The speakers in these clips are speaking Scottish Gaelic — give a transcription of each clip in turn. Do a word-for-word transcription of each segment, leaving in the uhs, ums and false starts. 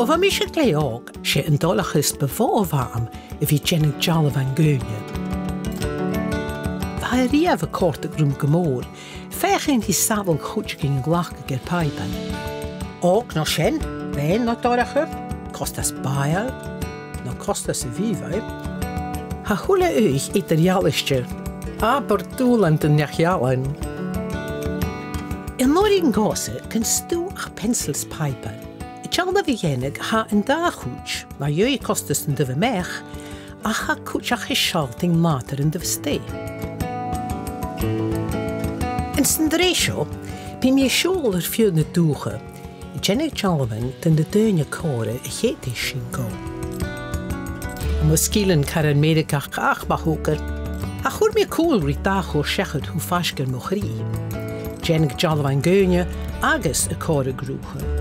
O bha mise glè òg, 's e an dorchadas bu mhotha a bh' agam a bhith a' dèanamh dealbhan dhaoine. Bha e riamh a' còrdadh rium gu mòr, feuchainn ri sàbhaladh cuideigin a ghlacadh air pàipear. Òg no sean, bean no dorcha, costas bàidheil, no costas a' bhìdh. Tha a h-uile ùidh eadar-dhealaichte, abair dùbhlan de neach-ealain. An uair a dh'fhàs e, chan stuth ach peansail is pàipear. Dealbh a dhèanamh, tha an dà chuid, na dhèidh costas an taobh a-mach, ach tha cuideachd a' sealltainn nàdar an taobh a-staigh. Anns an t-sreath seo, bidh mi a' siubhal air feadh na dùthcha, a' dèanamh dealbhan de na daoine còmhla a chì sinn gu. Tha mo sgilean car Ameireagach ach mo thogair, ach chuir mi cùl ri dà chur seachad cho faisg air mo chridhe. Dèanamh dealbhan dhaoine agus a' còmhradh riutha.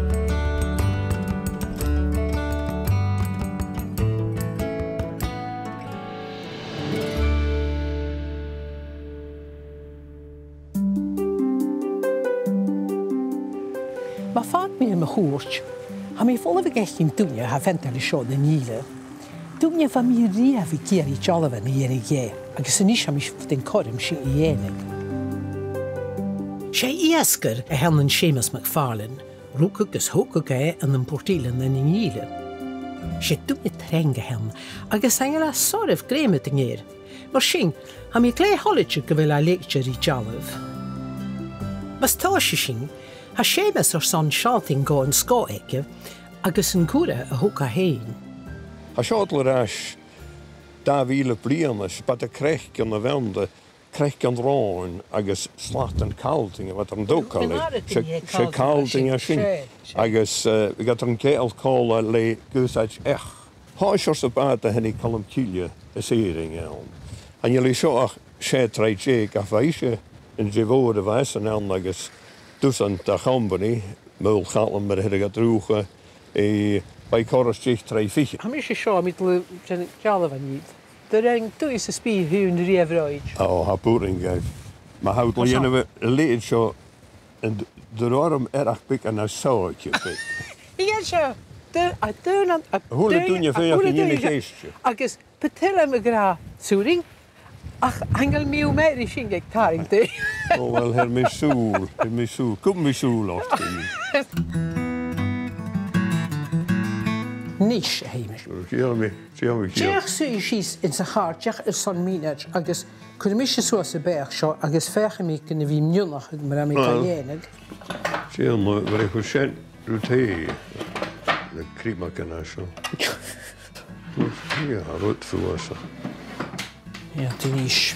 Ma fhàg mi air mo chuairt, tha mi a' falbh a dh'fhaicinn duine a tha a' fantail an seo na nìle. Duine a bha mi riamh ag iarraidh dealbhan a dhèanamh dheth, agus a-nis tha mise den chothrom sin a dhèanamh. 'S e iasgair a th' ann an Seumas MacPhàrlain, rugadh agus thogadh e ann am Port Ìlein ann an Ìle. 'S e duine trang a th' ann, agus chan eil e soirbh grèim a dhèanamh air. Mar sin, tha mi glè thoilichte gu bheil e a' leigeil ri dealbh. Mus tòisich sinn, tha Seumas airson sealltainn dhuinn an sgoth aige, agus an cuireadh a thug e fhèin. Tha seo dol air ais dà mhìle bliadhna, 's b' fhada craiceann a bh' annta, craiceann ròin agus slatan cailteann a bh' eadar an dubh colaidh. 'S e cailteann a tha sin. Agus, eh, bhiodh iad air an ceangal còmhla le gusaid each. Thòisich seo sa bhàta a thàinig Calum Cille às Èirinn ann. Chan eil i seo ach sia troigh deug, ach bha ise an tè mhòr a bha esan ann agus dusan de chompanaidh, Maol Chaluim mar a theireadh iad riutha, eh, bha i còrr is deich troigh fichead. Tha mise seo, tha mi dol a dhèanamh dealbhan dheth. Do rinn duine sam bith fhèin riamh rud? Ò, tha, b' urrainn dhaibh. Ma tha thu dol a dhèanamh a leithid seo, an d-, an toir thu orm earrach beag ann an soitheach beag? Dhèan seo. Do, a, do, a, a h-uile duine a' feuchainn a dhèanamh ceist. Agus bu toil leam a ràdh, sorry, ach chan eil mi ùr mar sin aig tarraing taigh. Ò, uill, thoir mi sùil, thoir mi sùil, cumaidh mi sùil ort. Nis, a Sheumais. Dìreach mi, dìreach mi. Dìreach suidh sìos anns a' chàr, dìreach airson mionaid, agus cuiridh mise suas am beathach seo, agus feuchaidh mi gun a bhith mionnachadh mar a tha mi ga dhèanamh. Dìreach mar a chuir sin, rud tè, na creamaichean a tha seo. Ò, tha rud fuasach. Iad a-nis.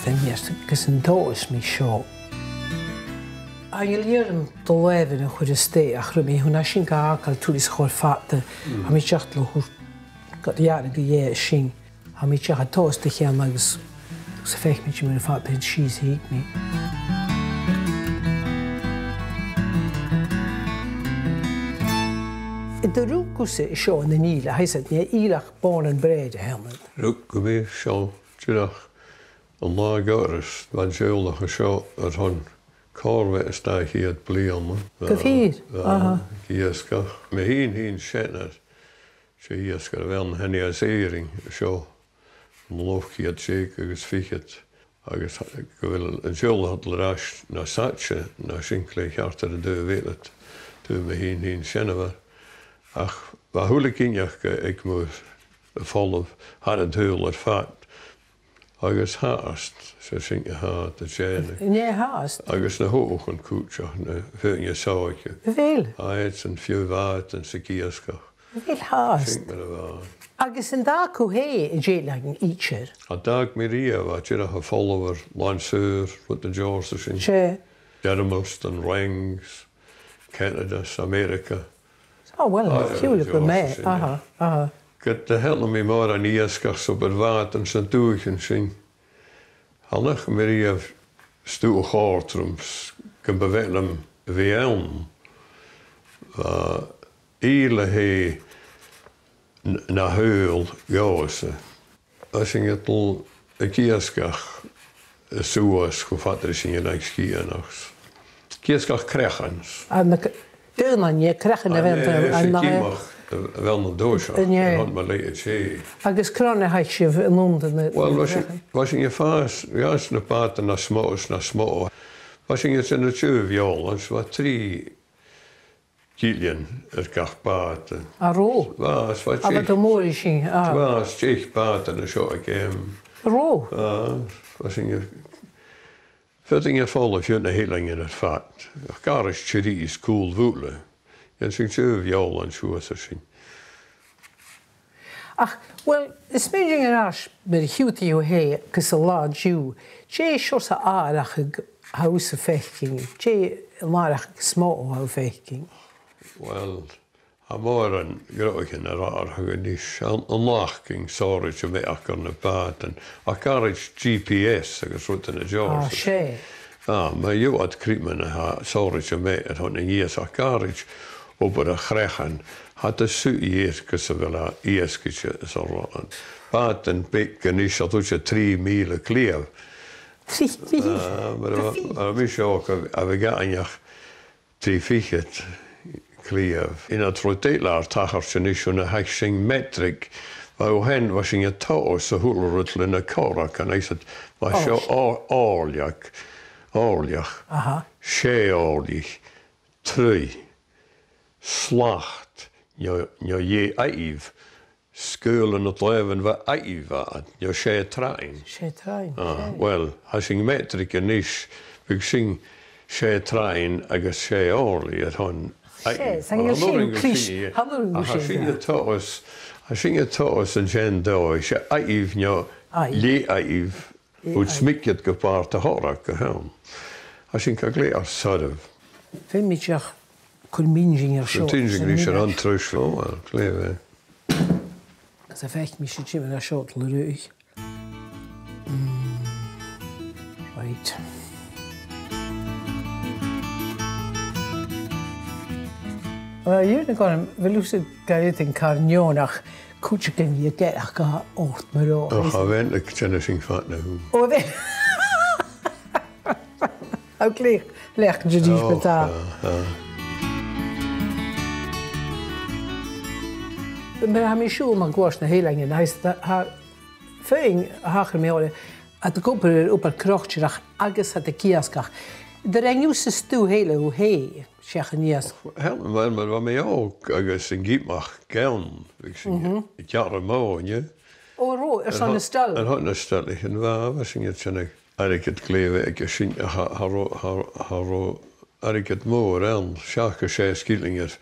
Feumaidh mi, agus an dòchas mi seo. Chan eil iarraidh orm do làmhan a chur a-staigh, ach rinn mi, chun a sin ga fhàgail tuilleadh 's a' chòrr fada, tha mi dìreach a' dol a chur gu dearbh gu deas sin. Tha mi dìreach a' tomhas a' cheann agus, agus a' faicinn mar a tha am fada sìos a thig mi. An do rugadh thusa an seo ann an Ìle, tha fhios agad, an e Ìleach born and bred a th' annad? Rugadh mi seo, dìreach an latha gu h-àraidh, bha an teaghlach an seo airson còrr is dà cheud bliadhna. Gu fìor? Aha. Ag iasgach. Mi fhìn, fhìn seanair, 's e iasgair a bh' ann, thàinig e às Èirinn an seo ann an ochd ceud deug agus fichead, agus gu bheil an teaghlach a' dol air ais nas fhaide na sin, glè cheart air an taobh eile, taobh mo shinn-shinn-seanmhair. Ach bha a h-uile gin aca aig mo, a' falbh, thar an t-saoghal air fad. Agus fhathast, 's e sin a tha iad a' dèanamh. An e fhathast? Agus na h-oghachan cuideachd, na feadhainn a' soithigeadh. A bheil? Aye, 's an fheadhainn a bha iad ag iasgach. A bheil fhathast? Sin mar a bha. Agus an d' fhàg thu fhèin an dèileagan idir? Cha d' fhàg mi riamh, bha dìreach a' falbh air làn-saor, rud an t-seòrsa sin. 'S e. Germiston, Rangs, Canada, 's Ameireaga. Ò, uill, a h-uile gin, aha, aha. Ged a thàinig mi mòran iasgach 's obair bhàta anns na dùthchannan sin, chan fhaca mi riamh stuth a chòrd rium 's gum bu mhath leam a bhith ann. Bha Ìle, tha e n-, na shaoghal dhòmhsa. Bha sinn a' dol ag iasgach suas cho fada ris an robh sinn a' sgian. Ag iasgach creachan. An, daonnan, yeah, creachan a bh' ann, an, an, a bh' ann an toiseach, an, yeah, an, mar a leithid sin. Agus carson a thàinig sibh a-null dhan, well, bha sinn, bha sinn a' fàs, bha na bàtan nas motha 's nas motha. Bha sinn a' dèanamh deagh bheòshlaint, bha trì gillean air gach bàta. An robh? Bha, is bha, a bha deich, do mhòr sin, a. Bha, is deich bàta an seo aig aon. An robh? Bha, bha sinn a', feumaidh sinn a' falbh fad na h-eileanan air fad. Ach gu h-àraid Tiriodh is Cùil Mhuile. Dhèanadh sinn deagh bheòshlaint suas an sin. Ach, well, is mi a' smaoineachadh air ais mar a thionndaidh thu fhèin gus an latha an-diugh, dè seòrsa atharrachadh a tha thusa a' faicinn, dè an atharrachadh as motha a tha thu a' faicinn? Well, tha mòran gnothaichean air atharrachadh a-nis, an, an lacadh sònraichte mhath aca air na bàtan, ach gu h-àraid G P S agus rudan an t-seòrsa sin. Ah, 's e. Ah, ma gheibh iad criomag a tha sònraichte mhath air a shon a dh'iasgach, ach gu h-àraid obair a' chreachain, tha iad a' suidhe air gus a bheil iad iasgaichte is a' ràdh. Bàtan beag a-nis a' dol trì mìle cliabh. Trì mìle? Ah, mar a bha, mar a bha mise òg, a bh-, a bhiodh againn ach trì fichead cliabh. An aon rud eile a tha a' tachairt a-nis, nuair a thagh sinn meatraig, bha thu fhèin, bha sinn a' tomhas a h-uile rud le na corragan, is iad, bha seo, ò-, òirleach, òirleach, aha, sé òirlich, troigh, slat, no, no dhà-dheug, sgaoileadh na dàimhean, bha dà-dheug ann, no sé troighean. Sé troighean, ah, sé. Well, tha sinn meatraig a-nis, bhiodh sinn sé troighean agus sé òirlich air a shon dà-dheug. Sé, 's ann a bheil sin, clis, tha mi a' smaoineachadh. Ach tha sinn a' tomhas, tha sinn a' tomhas an sin dòigh, 's e dà-dheug no dhà-dheug. Dhà-dheug. Bhuel, smic iad gu bàrr de thorraig, a th' ann. Tha sin gu lèir air soirbh. Feumaidh mi dìreach cur m' inntinn air seo. Cur d' inntinn ris an truis, o, uill, glè mhath. Agus a' faic mi seo timcheall an seo le ruith. Mm. Right. Well, a Dhia na gàirm, a bheil thusa ga fhaotainn car neònach cuideigin a dh'fheuch ort mar-thà. Och, a bheil, ag teannadh sinn fad na h-ùine. O, a bheil. Ò, glè, leac an dìs mar-thà. Ò, ò, ò. Mar a tha mi a' siubhal mun cuairt nan Eilean, is tha, tha feadhainn a thachair mi orra, a tha ag obair air obair croitearachd agus a tha ag iasgach. An do rinn thusa stuth eile thu fhèin? Seach an iasg. Well, mar, mar a bha mi òg agus an Gibbeach Gann, bhiodh sinn a' gearradh mòine. Ò, an robh, airson na stoil? Airson na stoil, an bha, bha sinn a' dèanamh airgead glè mhath aig sin, a tha, tha ro-, tha, tha ro-, airgead mòr ann, seachd no sia sgillinn air,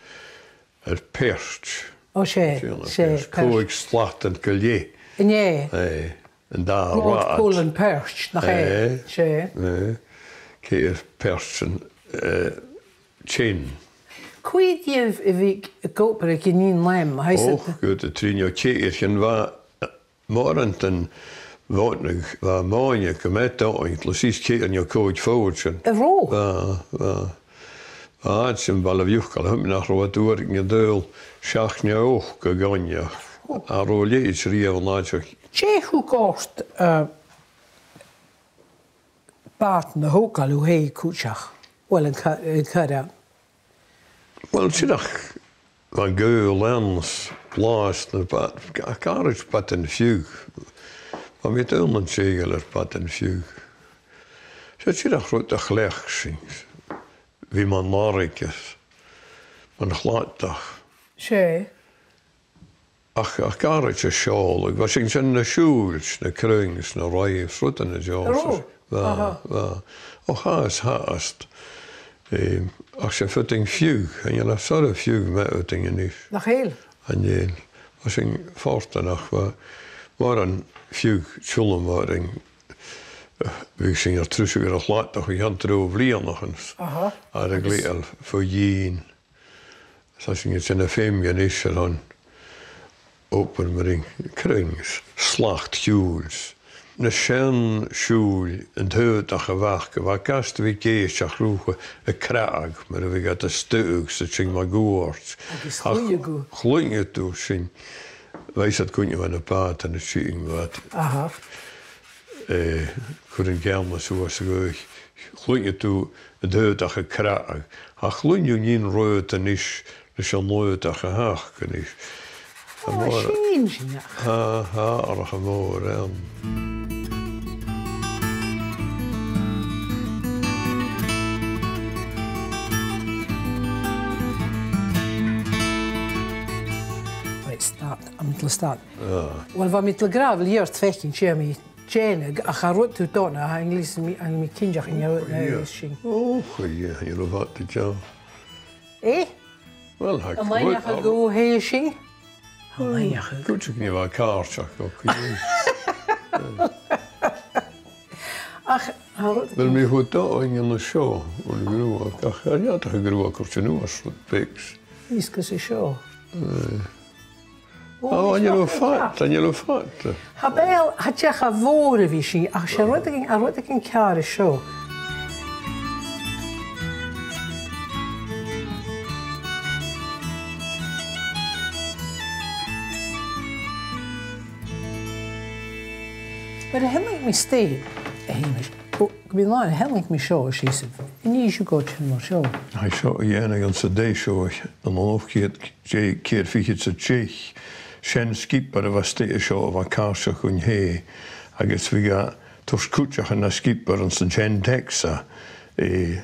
air peairt. Ò, 's e, 's e, peairt. Còig slatan gu leth. An e? Aye. An dà rathad. Cùl an peairt, nach e? Eh, 's e. Eh, ceithir peairt an, eh, tinn. Cò dhiubh a bhiodh ag obair aig an aon àm, tha fhios agad? Och, gu bheil trì no ceithir, sin bha, eh, mòran den mhòine, bha mòine gu math dòigheil, le sìos ceithir no còig fòid sin. An robh? Bha, bha. Bha àite sa bhaile a bh' ann, nach robh iad uaireigin a' dol seachd no ochd a dh'oidhche. An robh leithid riamh an àite? Dè thug ort, eh, bàta a thogail thu fhèin cuideachd? Uill, an ca-, an caran. Uill, dìreach, bha an gaol ann 's blàths na bàt-, gu h-àraid bàtan-fiodh. Bha mi daonnan teth air bàtan-fiodh. 'S e dìreach rud a chleachd sinn. Bhith mun lorg is mun chladach. 'S e. Ach, ach gu h-àraid a' seòladh, bha sinn a' seinn na siùil, na cruinn, na rìbh, rudan an t-seòrsa sin. Bha, bha. Ò, tha fhios, tha fhios. Em, ach 's e feadhainn fiodh, chan eil e soirbh fiodh math fhaighinn a-nis. Nach eil? Chan eil. Bha sinn fortanach, bha mòran fiodh tiugh mòr ann, eh, bhiodh sinn air trusadh air a' chladach o chionn deich bliadhnaichean. Aha. Agus a' gleidheil fo dhìon. Tha sinn a' dèanamh feum a-nis airson obair mar an cruinn, slacht shiùil. Na seann siùil, an t-aodach a bh' aca, bha e gasta bhith ag èisteachd riutha a' crathadh, mar a bhiodh iad a' stuthadh 's a' tighinn mun cuairt. Agus chluinneadh tu. Chluinneadh tu sin. Bha iad a' cuimhneachadh na bàta na sìthichean bha iad. Aha. Eh, chuir an ceann suas a' ghaoith. Chluinneadh tu an t-aodach a' crathadh. Ach chluinneadh nighean Ruadh a-nis leis an aodach a th' aca a-nis. Tha mòran sin, sin. Tha, tha, ach tha mòran ann. Right, stad. Am tla stad. Ah. Well, bha mi a' dol a ràdh, well, iar tfeicinn, 's e mi dèanadh, ach a rud thu dona, a English mi, a mi cinnteach an iar, na sin. Oh, yeah, you know what to do. Eh? Well, ha, an làithean a dh'fhàg thu sin? An làithean. Cuideachd nì bha càirdeach, okay. Ach, a rud. Well, mi thuirt dha an seo, an gruag, ach, a rud a gruag, cuir sin uas, rud big. Is gus an seo. Eh. Ò, an e fada, an e fada. Tha beul, tha deagh a' mhòr a bhith sin, ach 's e rudeigin, a rudeigin ceàrr an seo. Mar a thàinig mi a-steach, a Sheumais, ò, gu bhith an latha, thàinig mi seo, a Sheumais, an e seo gu tìr mar seo. Tha seo a dhèanadh anns an taigh seo, an ochd ceud deug, ceithir fichead 's a deich, seann sgiobair a bha a-staigh an seo a bha càirdeach dhuinn fhèin, agus bhiodh e toirt cuideachadh na sgiobair anns an t-seann teacsa, eh,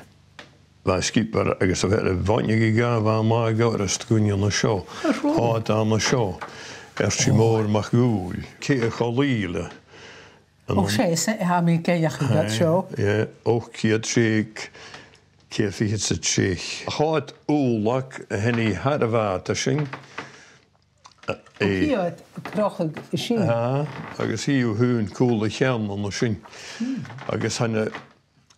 bha sgiobair agus a bha air a mhòine aige, bha e math gu h-àraidh dhuinn an seo. An robh? Tha, an seo. Air Tì Mòr MacDhùghaill, ceithir cho lìle. Ò, 's e, 's e, tha mi ag èigheachd air seo. Yeah, ochd ceud deug, ceithir fichead 's a deich. Tha iad uile, a thàinig thar a' bhàta sin. Ò, eh, tha iad a' crochadh an sin. Ah, agus tha iad a' tighinn còmhla an sin. Hmm. Agus tha na,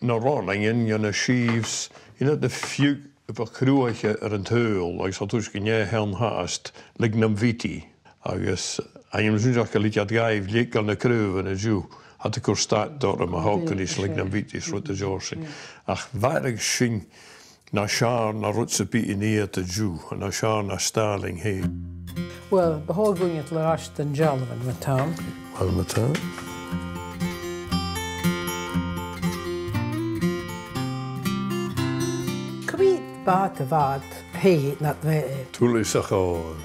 na roilean, no na sheaves, iad na fiù a bha cruaidh air an t-saoghal, agus tha tuisg gun e a th' ann fhathast, lignum vitae. Agus, eh, tha mi a' smaoineachadh gu bheil iad a' gabhail leig air na craobhan an-diugh, tha iad a' cur stad orra ma thog iad lignum vitae is rudan mar sin. Ach bheireadh sin nas fheàrr na rud sam bith a nì iad an-diugh, nas fheàrr na Starling fhèin. Well, bu chòir dhuinn a dhol air ais dhan dealbhan, ma-thà. Well, ma-thà. Cò mheud bàta a bh' agad fhèin nad bheatha? Tuilleadh 's a' chòir.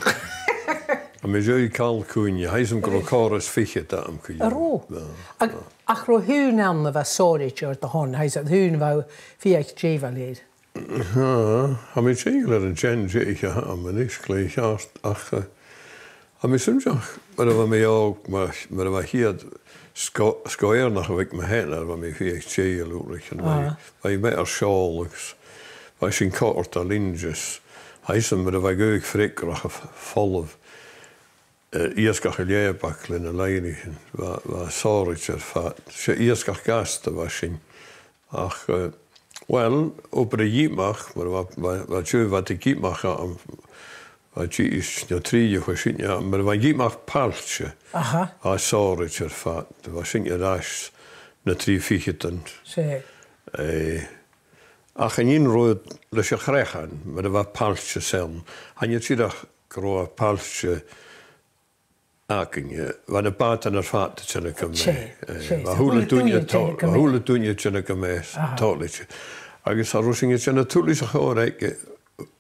Tha mi dìreach a' call cuimhne, tha fhios agam gun robh còrr is fichead a'm co-dhiù. An robh? Bha, ach, bha. Ach an robh aon ann a bha sònraichte air do shon, tha fhios agad, aon a bha fiadhaich dè bha leat? Tha, tha mi dìreach air an t-seann deich a th' a'm a-nis glè cheart, ach, eh, tha mi a' smaoineachadh, mar a bha mi òg, mar, mar a bha a' chiad sgo-, sgoilear nach bhithinn mo sheanair, bha mi fiadhaich dè, uaireannan, bha, bha mi air seòladh agus bha sin coltach ri loidhne. Tha fhios agam mar a bha gaoth freagarrach a' f-, falbh, eh, iasgach a' leughadh le na loidhnichean, bha, bha e sònraichte air fad. 'S e iasgach gasta a bha sin. Ach, eh, well, obair a' ghiomach, mar a bha, bha, bha deagh, bha iad ag imeachd, am, bha dithis no trì dhiubh a bha sin, eh, mar a bha iad ag imeachd pailte, aha, bha e sònraichte air fad, bha sin air ais na trì ficheadan. 'S e. Eh, ach an aon rud leis a' chraiceann, mar a bha pailte san, chan eil dìreach gun robh pailte againne, bha na bàtan air fad a' tighinn gu math. 'S e, eh, 's e, bha a h-uile duine a' tighinn gu math, bha a h-uile duine a' tighinn gu math, aha, toilichte. Agus tha, an robh sinn a' dèanamh tuilleadh 's a' chòir aige,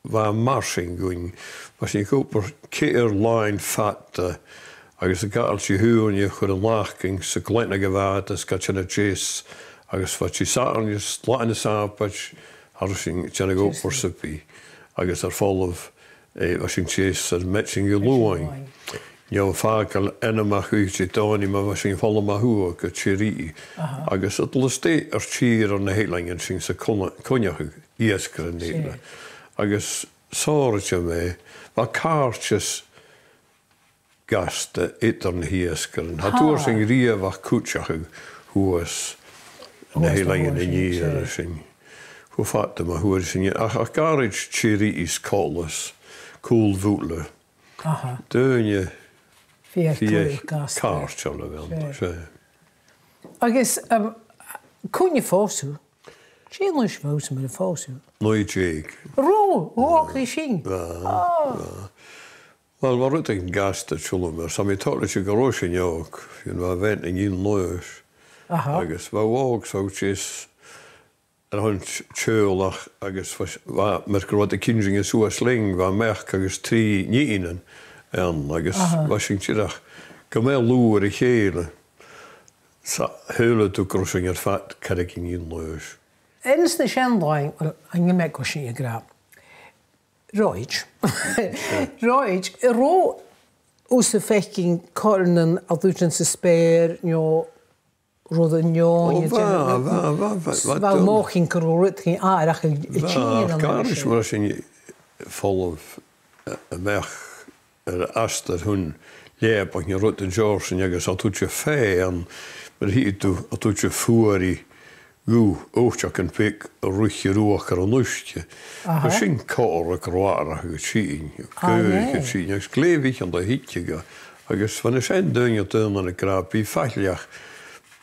bha e mar sin dhuinn, bha sinn ag obair ceithir làithean fada, agus a' gabhail Dihaoine a chur an làithean 's a' glanadh a' bhàta 's ga tighinn a deas, agus bha Disathairne 's làithean na Sàbaid, tha, an robh sinn a' dèanamh obair sam bith, agus air falbh, eh, bha sinn deas air maidin Diluain. Diluain. No fàgail ainmeachadh Didòmhnaich ma bha sinn a' falbh mun cuairt gu Tiriodh. Aha. Agus a' dol a-steach air tìr air na h-eileanan sin 's a' coinne-, coinneachadh iasgairean eile. Agus sònraichte math, bha càirdeas gasta eadar na h-iasgairean. Tha, tha. Tuirt sinn riamh ach cuideachd shuas na h-eileanan an iar sin. Cho fada ma fhuair sinn, ach, ach gàrraidh Tiriodh is Colbhasa, Cùl Mhuile. Aha. Daoine fìor, fìor gasta. Càirdeil a bh' ann, 's e. Agus, um, cuin a phòs thu? Dè an aois a bha thusa mar a phòs thu? Naoi deug. Ro, ro, ro, sin. Bha, bha. Uill, bha rudeigin gasta, saoilidh mi, 's tha mi toilichte gun robh sinn òg, bha mi a' faighinn an aon latha. Aha. Agus bha mi òg, so 's e, a' teaghlach, agus bha, bha, mar gun robh iad a' cinntinn suas leinn, bha m' athair agus trì nigheanan ann, agus, aha, bha sinn dìreach gu math luath ri chèile. 'S shaoileadh tu gun robh sinn air fad caraidean aon latha. Anns na seann làithean, uill, chan eil mi ag iarraidh sin a ràdh. Right. Right. An robh thusa a' faicinn cothroman a' dol anns an speur, no rudan, no... Ò, bha, bha, bha, bha, bha, bha. Bha mi a' mothachadh gun robh rudeigin eile a' tighinn ann an sin. Bha, mar sin, folamh, eh, a-mach air astar chun leabaidh no rudan den t-seòrsa sin agus a' tuiteam fhèin, mar a thuirt thu, a' tuiteam fuaraidh gu oiteagan beag a' ruith a' ruith air an uisge. Aha. Bha sin còir gu leòr a' tighinn, ah, gu, yeah, a' tighinn, agus glè mhic an do thuiteadh e, agus bha na seann daoine, daoine ag ràdh, bidh fàileadh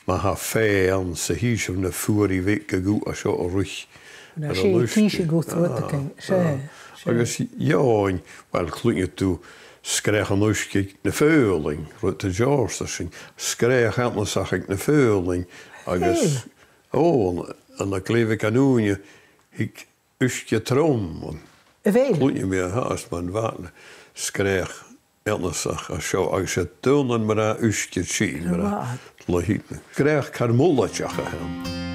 ma tha fèidh anns a' thighinn sibh na fuaraidh bheag a' ghuth a seo a' ruith air an uisge. Tha sin, tha sin gu math, ah, rudeigin, 's e, ah, 's e. Agus eòin, uill, cluinnidh tu sgreach an uisge aig na faoilean, rud den t-seòrsa sin, sgreach annasach aig na faoilean, agus, hey, ò, an, an, a' glè mhic an ùine, thig uisge trom. A bheil? Cluinnidh mi a-nis mar a bha sgreach annasach a seo, agus 's e daonnan mar a tha uisge a' tighinn, mar a, a bha, le hìte. Sgreach car mullaideach a th' ann.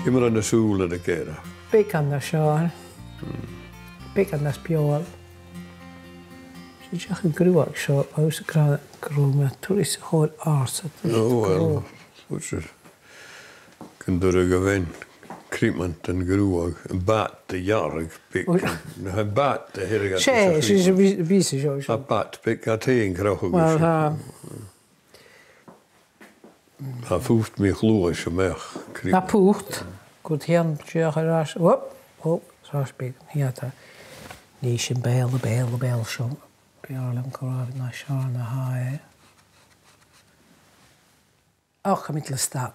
Ciamar a tha na sùilean ag èirigh? Beagan nas fheàrr. Hmm. Beagan nas beòil. 'S e dìreach an gruag seo, agus a' crann gruag, turas a chòir àrsa. Ò, uill, bhuel, gun d' fhuair thu a' bhean criomaid den ghruag, am bàta dhearg beag. Ò. Na, am bàta a theireadh iad. 'S e, 's e, 's e, bha, bha, 's e seo, seo. Am bàta beag a' tighinn crochadh. Uill, tha. Tha put mi a' chluais a-mach. Tha put. Gu dè an dèidh air ais. Whoop, whoop, 's e beag. Nì e sin beul, beul, beul seo. Bha e air leth gu robh e nas fheàrr na tha e. Och, tha mi a' dol a stad.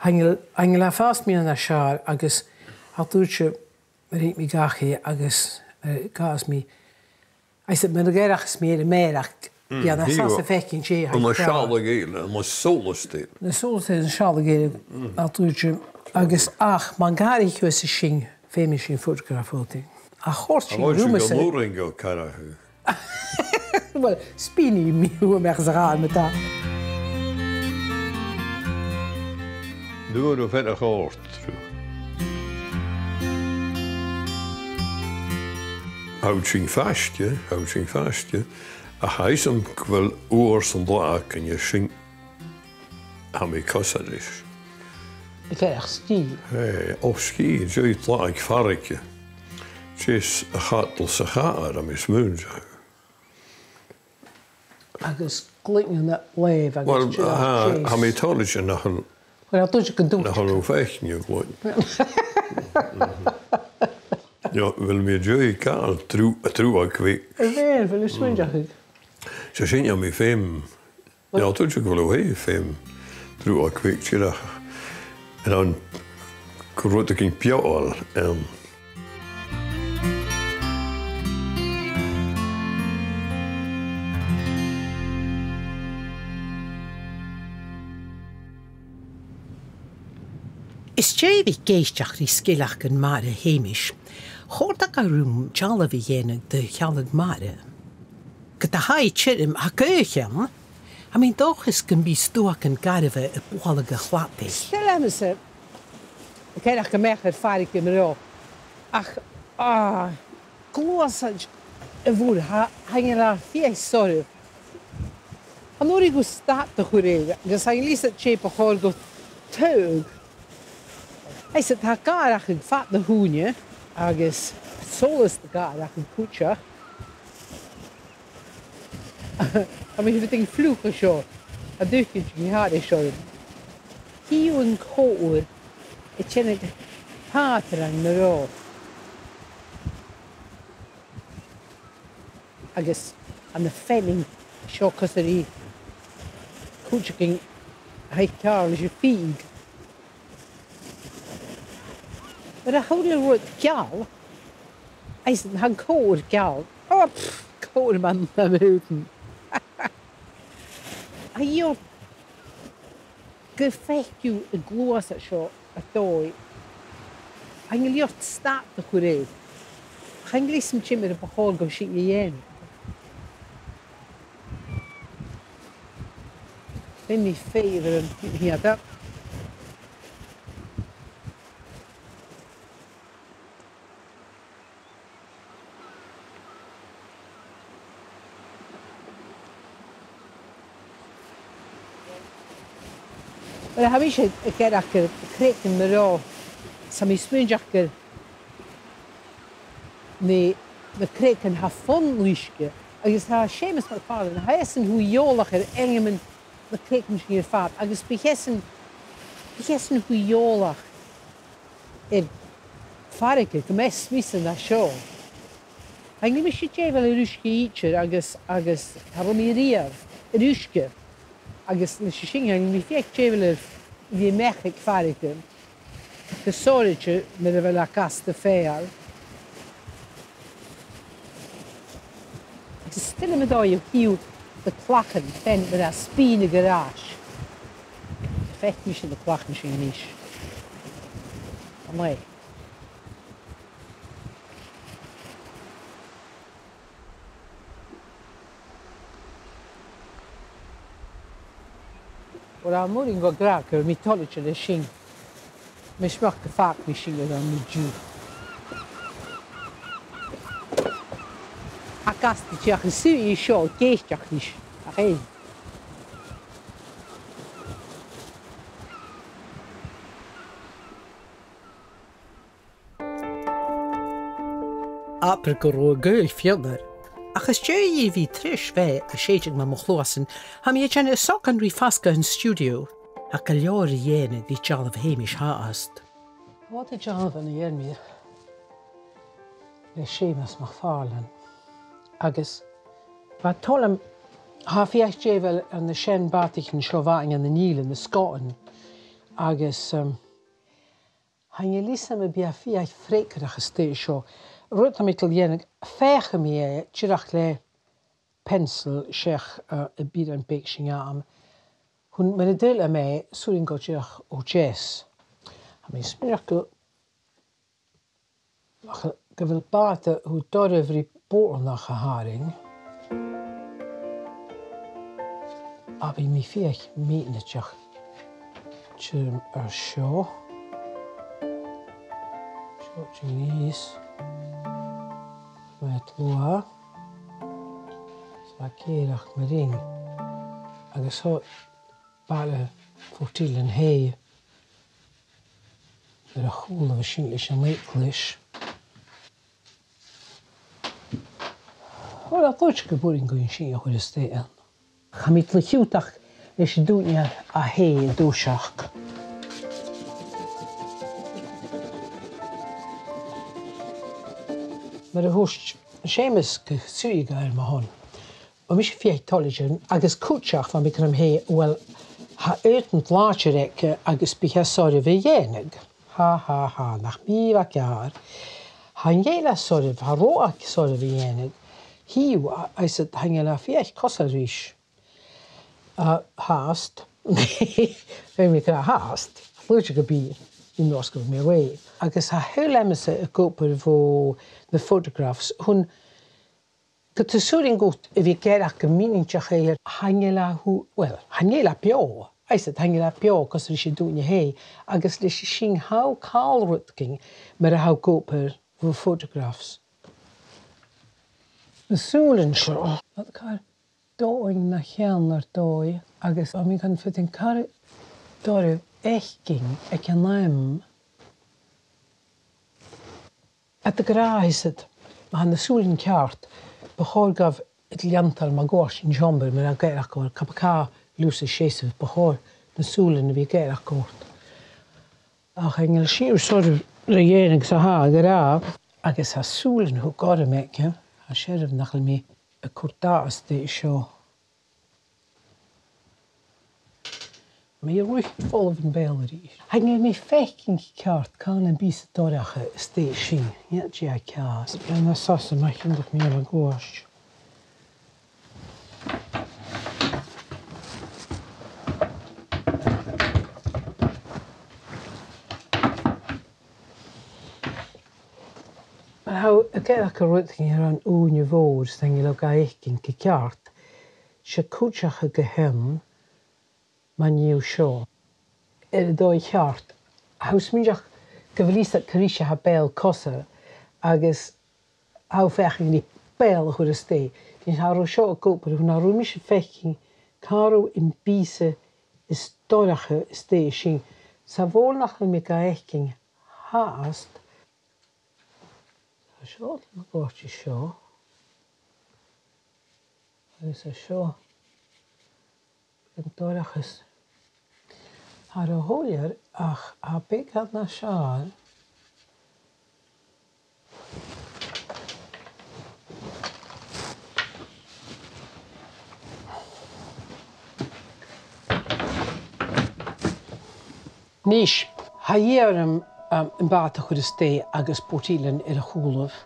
Chan eil, chan eil e a' fàs mìorbhaileach nas fheàrr agus tha dùil agam gun tig mi dhachaigh agus, eh, gus mi, agus mar a dh'fhairich mi air a' mhàireach, mm, bidh e nas fhasa fhaicinn dè tha. An sealladh eile, an solas eile. An solas eile, an sealladh eile, mm, tha dùil agam. Agus ach, ma dh'fhairich thu às a sin, feumaidh sinn photograph dhut. Ach chòrd sin rium-sa. An robh sibh ag iarraidh gun urrainn dhomh càradh? Uill, spìonnaidh mi thu a-mach às a' chàr ma-thà. Nuair a bheir a' chòrd thru. Tha sinn faisg, tha sinn faisg. Ach tha fhios agam gu bheil uair san latha againn a sin. Tha mi cosail ris. Ag èirigh sgìth. Eh, o sgìth, dè an t-latha aig farraige. Dè as a' chadal sa chàr, tha mi a' smaoineachadh. Agus glainne na làimh agus... Uill, tha, tha mi toilichte nach eil, uill, tha dùil agam gun tuirt, nach eil thu a' faicinn a' ghlainne. No, a bheil mi dìreach a' gabhail tru-, truagh bheag? A bheil, a bheil thu a' smaoineachadh? 'S e sin a tha mi a' faighinn. Uill, tha dùil agam gu bheil thu a' faighinn truagh bheag dìreach. An ann gu rudeigin beòthail ann. Às dèidh a bhith ag èisteachd ri sgeulachdan Màiri Sheumais, chòrd e rium dealbh a dhèanamh de shealladh Màiri. Ged a tha i tioram, tha cuimhne agam, tha mi an dòchas gum bi stuaghan garbha a' bualadh a' chladaich. Seo leamsa, ag èirigh a-mach air farraige mar-thà. Ach, ah, gluasad a' mhuir, tha, chan eil e fìor shoirbh. Chan urrainn dhut stad a chur air, agus chan eil fhios dè bu chòir dhut taghadh. Is tha gàrradh aig fad na h-ùine, agus solas de ghàrradh cuideachd. Tha mi a' faighinn fliuch an seo, a' dùsgadh gu h-àraidh seo. Chì thu an cobhair a' teannadh pàtran na ro. Agus anns a' pheannainn seo, cosairí, cuideigin a tha ceàrr leis a' phìob. Mura h-eil thu ag iarraidh rud geal, is tha an cobhair geal. O, pff, cobhair mar na mùdan. A dhìth, gu faic thu an gluasad seo a' dòigh. Chan eil iad stad a chur air. Chan eil fhios agam ciamar a bu chòir dhomh sin a dhèanamh. Bidh mi feitheamh air an iad. Uill, tha mise a' gearradh air craiceann mar-thà, 's tha mi a' smaoineachadh gur na, na craiceann a tha fon uisge, agus tha Seumas MacPhàrlain, tha esan cho eòlach air ainmean nan craiceann sin air fad, agus bidh esan, bidh esan cho eòlach air farraige gu math smios na seo. Chan eil mise dèidheil air uisge idir agus, agus cha robh mi riamh air uisge. Agus leis a sin, chan eil mi fìor dèidheil air a bhith a-mach aig farraige gu sònraichte mar a bheil e gasta feur. Agus 's toil leam an dòigh a tha iad a' clachan, fhèin mar a tha spìonadh air ais. Faic mise na clachan sin a-nis. Am math. Uill, tha mi a' dol a ghràdh gu bheil mi toilichte leis sin. Mise a-mach gu fàg mi sin air an-diugh. Tha gasta a' tighinn suas an seo ag èisteachd ris. Ach e. Abair gun robh a' ghaoth fionnar, ach às dèidh dhi a bhith treis bheatha a' sèideadh mu mo chluasan, tha mi a' dèanamh socair ri fasgadh an stiùidio, ach gu leòr ri dhèanamh ri dealbh Sheumais fhathast. Bha dealbhan a dh'fheumainn le Seumas MacPhàrlain, agus bha toil leam, tha e fìor dèidheil air na seann bàtaichean seo a bh' againn ann an Ìle, na sgòthan, agus, um, chan eil fhios agam am bi e fìor fhreagarrach an staigh seo. Rud a tha mi a' dol a dhèanamh, feuchaidh mi e dìreach le peansail seach, uh, am bioran beag sin agam. Chun mar a tha e, 's urrainn dhomh dìreach o deas. Tha mi a' smaoineachadh gu, gu bheil bàta cho doirbh ri bòrnach a tharraing. Ach bidh mi fìor mhìorbhaileach. Tioram air seo. Seo Denise. Math luath. 'S a' gèarach mar sin. Agus tha baile Phort Ìlein Thèith air a chùlaibh an sin leis an eaglais. Uill, a' chuid gum b' urrainn dhuinn sin a chur a-steach ann. Tha mi a' dol a thionndaidh leis an duine a tha an toiseach. Mar a thuirt Seumas gu suidhe air mo shon. Bha mise fìor thoilichte agus cuideachd bha mi ag ràdh, uill, tha aodann làidir aige agus bidh e soirbh a dhèanamh. Ha, ha, ha, nach mi a bha ceàrr. Chan eil e soirbh, cha robh e soirbh a dhèanamh. Thill, a, is e, chan eil e fìor cosail ris. A, fhathast. Bha mi ag ràdh fhathast. Fhuair mi gu bhith, you know, sgur mi away. Agus tha a h-uile aimsir ag obair bho na photographs, chun gu tur 's urrainn dhut a bhith ag iarraidh gum mìnich e air, chan eil e thu-, uill, chan eil e beò, is e, chan eil e beò gus an e sin duine a tha e, agus leis sin tha thu a' call rudeigin mar a tha thu ag obair bho photographs. Na sùilean seo, car dòigh na cheann air dòigh, agus tha mi gan faighinn car doirbh fhaicinn aig an àm. Tha iad ag ràdh, is iad, ma tha na sùilean ceart, bu chòir gabh iad leantainn mun cuairt san t-seòmar, mar a tha iad ag ràdh, cupa cà, lùths a' seasamh, bu chòir na sùilean a bhith ag ràdh ort. Ach chan eil sìon soirbh ri dhèanamh sa tha ag ràdh, agus tha sùilean cho gorm aige, tha e soirbh nach eil mi a' cur dath a-staigh seo. Tha mi a' ruith fo bheul a-rithist. Tha mi a' faicinn ceart càit am bi seo dorcha a-staigh an sin. Nì e ceàrr. Bidh e nas fhasa ma thèid mi a-mach a' ghoirt. Tha e ag ràdh rudeigin air an ùine mhòr, 's chan eil e ga fhaicinn gu ceart. 'S e cuideachd a th' ann, ma nì thu seo. Air an dòigh cheart, tha thu a' smaoineachadh gu bheil fhios agad cò ris a tha beul-coise agus tha thu a' feuchainn ri beul a chur a-staigh. Nise, tha thu seo ag obair, tha thu ris a' faicinn càit am bi seo dorcha a-staigh an sin. 'S e a' mhòr nach eil mi ga fhaicinn fhathast. Tha seo, tha mi a' gabhail seo. Agus tha seo an dorchas. Tha e ro shoilleir ach tha e beagan nas fheàrr. Nis, tha dhìth orm, um, am bàta a chur a-staigh agus bòrd-ìlein air a chùlaibh.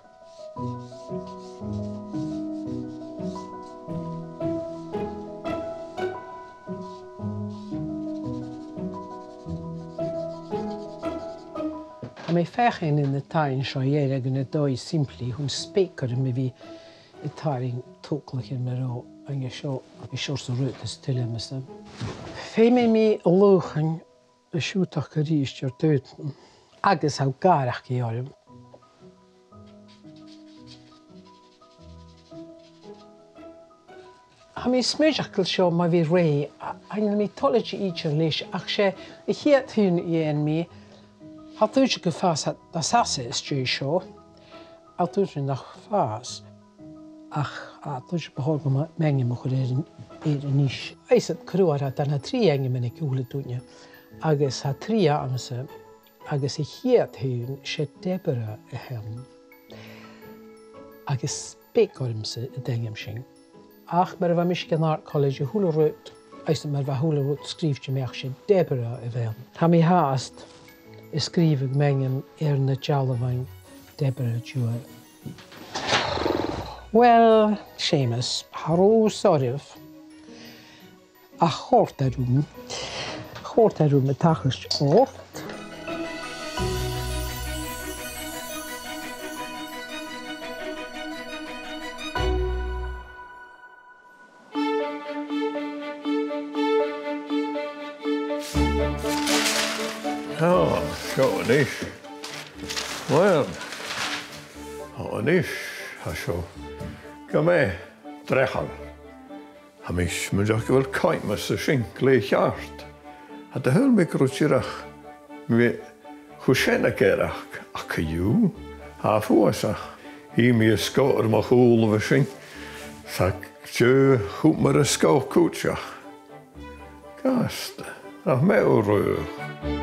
Tha mi a' feuchainn na taighean seo a dhèanamh ann an dòigh sìmplidh, chun 's beag orm a bhith a' tarraing togalaichean mar a tha an seo, agus seòrsa rud as toil leamsa. Feumaidh mi an lùchan a siùbhlachadh a-rithist air d' aodann, agus tha gàireachdainn orm. Tha mi a' smaoineachadh gu bheil seo mar a bhiodh rèidh, a, chan eil mi toilichte idir leis, ach 's e a' chiad aon a dhèan mi, tha dùil agam gum fàs e nas fhasa às dèidh seo, tha dùil agam nach fàs. Ach, a, tha dùil agam bu chòir dhomh m-, m' ainm a chur air, air a-nis. Is e cruaidh, tha trì ainmean aig a h-uile duine, agus tha trì agamsa, agus a' chiad fheadhainn, 's e Deborah a th' ann. Agus 's beag ormsa an t-ainm sin. Ach mar a bha mise aig an Art College, a h-uile rud, is mar a bha a h-uile rud sgrìobhte mi-fhìn, 's e Deborah a bh' ann. Tha mi fhathast a' sgrìobhadh m' ainm air na dealbhan Deborah Jewell. Uill, Seumas, tha thu soirbh. Ach chòrd e rium. Chòrd e rium an tachairt ort. Ah, seo a-nis. Uill, tha a-nis, tha seo gu math dreachail. Tha mi a' smaoineachadh gu bheil coimeas an sin glè cheart. Cha do shaoil mi gun robh dìreach mi cho sean a' ghearradh, ach co-dhiù, tha e fuasach. Chì mi an sgòth air mo chùlaibh an sin, 's tha deagh chùram air an sgòth cuideachd. Gasta, nach math thu, a Ruairidh.